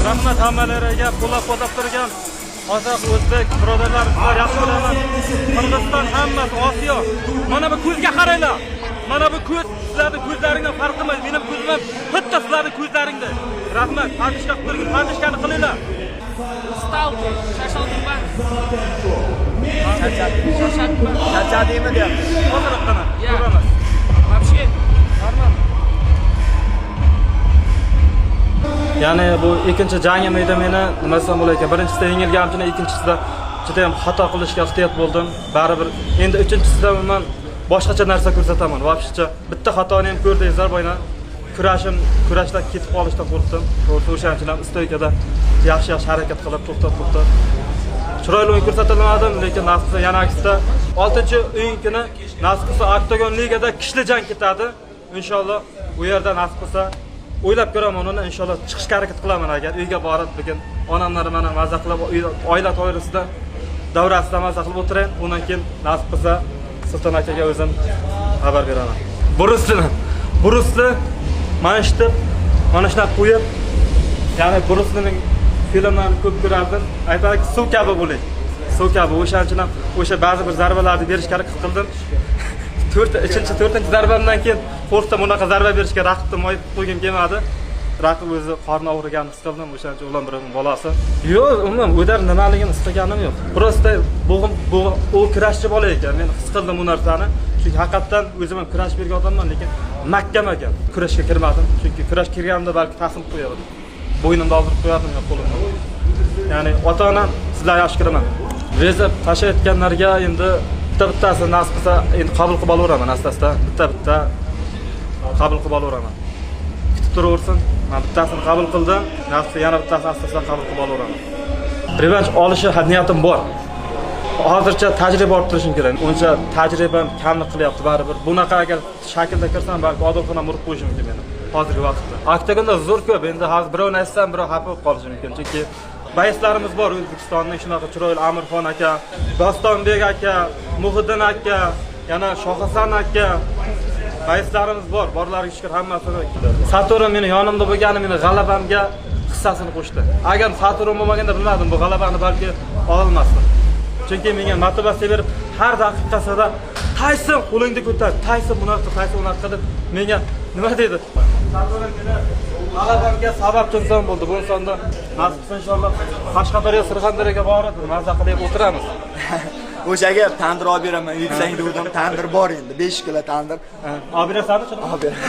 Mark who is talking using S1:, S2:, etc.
S1: Rahmat hammalariga qo'llab-quvvatlab turgan qozoq, o'zbek birodarlar, sizlar yaxshi bilaman. Qirg'iziston hammasi Osiyo. Mana bu ko'zga qaranglar. Mana bu ko'z sizlarning ko'zlaringdan farq qilmaydi. Mening ko'zim ham bitta sizlarning ko'zlaringda. Rahmat. Поддержка qilib turgan, поддержка ni qilinglar.
S2: Устал ты, charchading ba? Charchading ba?
S3: Charchadingmi deyapti.
S1: Ozroqgina.
S2: Ya.
S1: Ko'p emas.
S2: Вообще.
S1: Нормально. Ya'ni bu ikkinchi jangim edi meni, nima desam bo'lar ekan, birinchisida yengilganim uchun ikkinchisida juda ham xato qilishga ehtiyot bo'ldim. Baribir endi uchinchisida umuman boshqacha narsa ko'rsataman. Вообще bitta xatoni ham ko'rdingizlar boyna. Kurashim, kurashda ketib qolishdan qo'rqdim. To'g'risi o'shaning uchun ham стойка da yaxshi-yaxshi harakat qilib, to'xtab-to'xtab chiroyli o'yin ko'rsatolmadim, lekin nasib qilsa yana aksida 6-iyun kuni nasib qilsa Oktagon ligada kuchli jang ketadi. Inshaalloh u yerda nasib qilsa o'ylab ko'raman uni, inshaalloh chiqishga harakat qilaman agar uyga borib bugun onamlar mana maza qilib oila toirasida davrasida maza qilib o'tirayin. Undan keyin nasib qilsa Sulton akaga o'zim xabar beraman. Bruce Li mana shu mana shunaqa qo'yib, ya'ni Bruce Lining filmlarini ko'p ko'rardim. Aytadiki, suv kabi bo'ling. Suv kabi. O'shaning uchun ham o'sha ba'zi bir zarbalarni berishga harakat qildim. To'rt, uchinchi, to'rtinchi zarbamdan keyin qo'rqdim, unaqa zarba berishga raqibni moyib qo'ygim kelmadi. Raqib o'zi qorni og'riganini his qildim, o'shaning uchun ular birovning bolasi. Yo'q, umuman удар nimaligini his qilganim yo'q. Просто bo'g'im, u kurashchi bola ekan. Men his qildim bu narsani. Chunki haqiqatdan o'zim ham kurashib bergan odamman, lekin mahkam ekan. Kurashga kirmadim. Chunki kurash kirganimda balki taslim qo'yardim. Bo'ynimda oldirib qo'yardim yo qo'limda. Ya'ni ota-onam sizlarni yaxshi ko'raman. Вызов tashlayotganlarga endi bitta-bittasi nasib qilsa endi qabul qilib olaveraman asta-asta. Bitta-bitta qabul qilib olaveraman. Kutib turaversin. Men bittasini qabul qildim. Nasib qilsa yana bittasini asta-asta qabul qilib olaveraman. Revansh olishi niyatim bor. Hozircha tajriba orttirishim kerak. Uncha tajribam kamlik qilyapti baribir. Bunaqa agar shaklda kirsam balki Odilxon ham urib qo'yishi mumkin meni hozirgi vaqtda. Oktagonda zo'r ko'p. Endi hozir birovni aytsam, birov xafa bo'lib qolishi mumkin. Chunki боец larimiz bor O'zbekistonning shunaqa chiroyli Amirxon aka, Dostonbek aka, Muhiddin aka, yana Shohasan aka. Боец larimiz bor. Borlariga shukur hammasini. Saturim meni yonimda bo'lgani meni g'alabamga hissasini qo'shdi. Agar Saturim bo'lmaganda bilmadim, bu g'alabani balki ololmasdim. Chunki menga motivatsiya berib, har daqiqasida Tayson qo'lingni ko'tar, Tayson bunaqa, Tayson unaqa deb menga nima deydi? Saturim meni g'alabamga sababchi inson bo'ldi. Bu insonda nasib qilsa inshaalloh Qashqadaryo, Surxondaryoga borib maza qilib o'tiramiz.
S3: O'sha gap tandir olib beraman, yutsang degandim, tandir bor endi, 5 kilo tandir.
S1: Olib berasanmi?
S3: Olib beraman.